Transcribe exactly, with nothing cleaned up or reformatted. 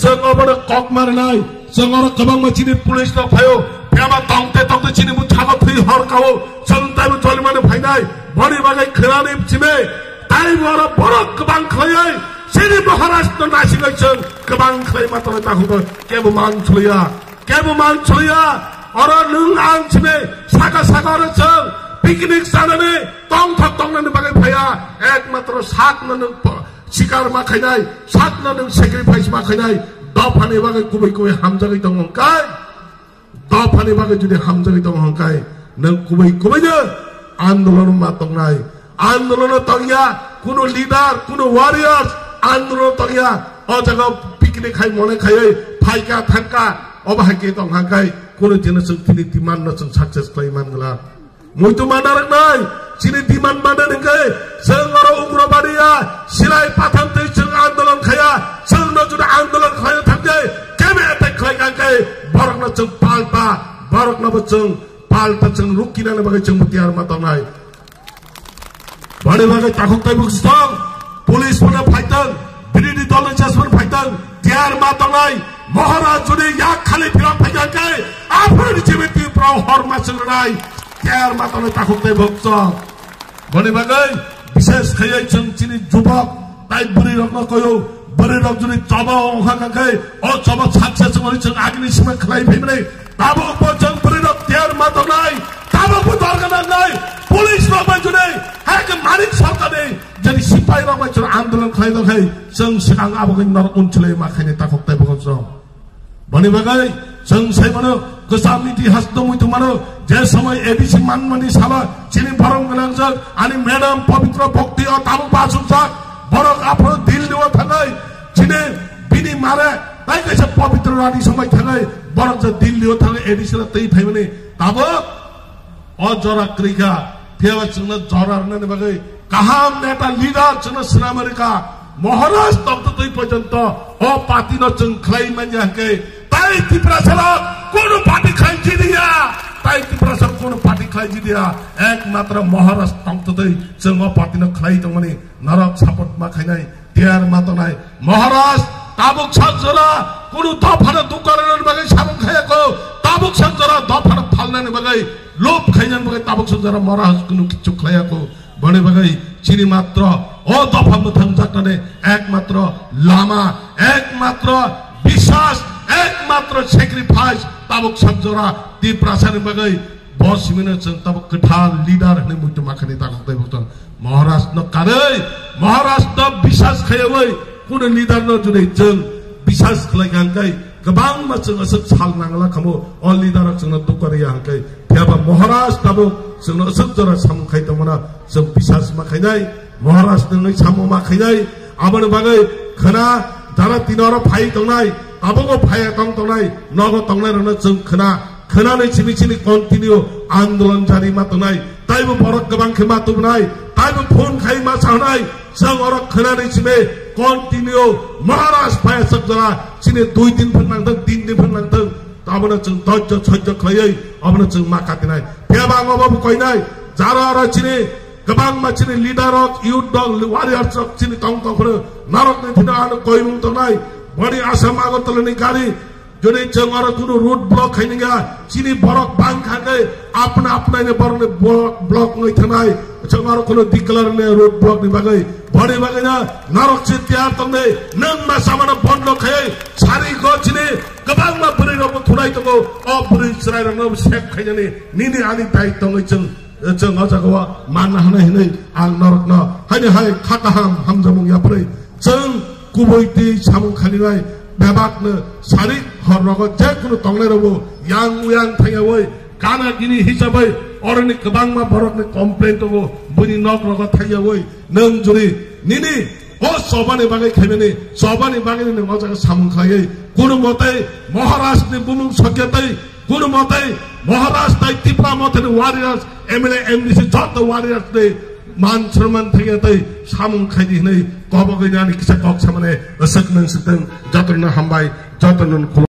Chwng obono kok marinai, chwng oro kwbangma chini police rok phaio, phiyaba tongte tongte chini bwskango thwi hor kao, chwng taibo jolimani phainai, boni bagwi khwnani simi, taibo oro borok kwbang khlaiwi, chini Maharashtra naisingwi chwng kwbang khlai ma tongo takhuk kebo man choliya. Kebo man choliya, oro nwng ang simi saka saka oro chwng picnic chanani tongthok tongnani bagwi phaiya, ekmatro sakno nwng po-, sikar ma khainai, sakno nwng sacrifice ma khainai, dophani bagwi kubui kubui hamjagwi tongo hwnkhe, dophani bagwi jodi hamjagwi tongo hwnkhe, nwng kubui kubuino andolon ma tongnai. Andolono tongya, kuno leader, kuno warriors, andolono tongya. O jaga picnic khai mone khaiwi phaika thangka, obo hai khe tong hangkai, kuno jeno chwng chini demand no chwng success khlai man gla. Muitu mana rok nai, chini demand mana ningkai, chwng oro ugrobadi ya, silai patham tei chwng andolon khaya, chwng no juda andolon khlai thangkai, kebe attack khlai kangkai, borok no chwng palta, borok no bo chwng palta chwng rukina bagwi chwng tiyar ma tongnai. Boni bagwi takhuk tei bwswk police phano phaitang, birodhi dol ni chasmani phaitang, tiyar ma tongnai, Maharaj jodi yak khali phirang phaikha khe, aphuru ni chibwi Tripura hor ma chwng rwnai, tiyar ma tongnai takhuk tei bwswk. Boni bagwi bishesh khaiwi chwng chini jubok, Tai bwrwi rokno koyo, bwrwi rok jodi choba ongkha kha khe, o choba saksa chwngmani chwng agini sima khlai phimani. Tabuk bo chwng bwrwi rok tiyar ma tongnai, tabuk bo dorga nangnai, police rok bai jodi, hai khe Manik Sarkar ni, jodi sipai rok bai chwng andolon khlai tong khai, chwng swkang abo khe norok unchilai ma khaini takhuk tai bokol chwng. Boni bagwi chwng sai mano, kwcham itihas tongwi tongmano, je somoi A D C manmani sala chini borom gwnangjak ani madam Pabitra Bhakti o tabuk bachukjak, borok aphuru Delhi o thangai chini bini mare tai kaisa Pabitra Rani somoi thangai borok je Delhi o thangai A D C la twi phaimani tabuk. O jora kwrwi kha, phiyaba chwngno jora rwnani bagwi kaham neta leader chwngno swnam rwkha. Maharaj tongtwtwi porjonto o party no chwng khlai manya hwnkhe tai Tiprasa rok kunu party khlai jiliya, tai Tiprasa rok kunu party khlai jiliya, ekmatro Maharaj tongtwtwi chwng o party no khlai tongmani norok support ma khainai. Tiyar ma tongnai Maharaj tabuk sak jora kunu dophano dukarani bagwi samung khayako, tabuk sak jora dophano phalnani bagwi lob khainani bagwi tabuk sak jora Maharaj kunu kichu khayako. Boni bagwi chini matro o dopha mwthang jaknani ekmatro lama, ekmatro biswas, ekmatro sacrifice tabuk sak jora Tiprasani bagwi. Bo simino chwng tabuk kwthar leader hwnwi muitu makhani takhuk tei bwtong Maharaj no karwi, Maharaj no biswas khaiwi, kunu leader no jwnwi chwng biswas khlai kha hwnkhe kwbangma chwng aswk sal nangla khamo o leader rok chwngno dukha rwya hwnkhe. Phiyaba Maharaj tabuk chwngno aswk jora samung khai tongmano chwng biswas ma khainai. Maharaj nungwi samung ma khainai, aboni bagwi khwna jara tini oro phai tongnai, tabukbo phai tong tongnai, nogo tongnai rokno chwng khwna, khwnani simi simi continue andolon jari ma tongnai, taibo borok kwbang khe ma tubunai, taibo phone khai ma sahnai, chwng oro khwnani simi continue Maharaj phai aswk jora chini dui din phang nangthang, tin din phang nangthang, abono chwng dojjo sojjo khlaiwi abono chwng ma katinai. Phiyaba ang obo koinai, jara oro chini Kwbangma chini leader rok, youth dol, warriors rok chini tong tong phuru norok ni thani ano koimung tongnai. Boni Assam Agartala ni gari, jodi chwng oro kunu road block khainingya, chini borok bang khanai apna apna ni borok ni block, block ngai thanai. Chwng oro kunu declare ni road block ni bagwi. Boni bagwi na norok si tiyar tongnai, nwng ma samano bondo khayai, sari go chini kwbangma bwrwi rok bo thunai tongo. O bwrwi chwrai rok no save khainani nini ani dai tongwi chwng Chwng o jaga o manna hwnwi hwnwi ang norokno haini hai kha kaham hamjamung yapharwi chwng kubui twi samung khalinai bebakno sarik hor rogo je kunu tongnai rogo yang uyang thangyawi gana gini hisabai oroni kwbangma borokni complain tongo buini nok rogo thangyawi nwng juri nini o chobani bagwi khaimani chobani bagwi nwng o jaga samung khlaiwi kunu motai Maharaj ni bumung sokya tei Kuno motai Maharaj tai Tipra mothani warriors, M L A, M D C joto warriors de man sharman thangya tai samung khaidi hinai kobogwi nani kisa kok samane aswk nang swtang joto no hambai joto no khulum.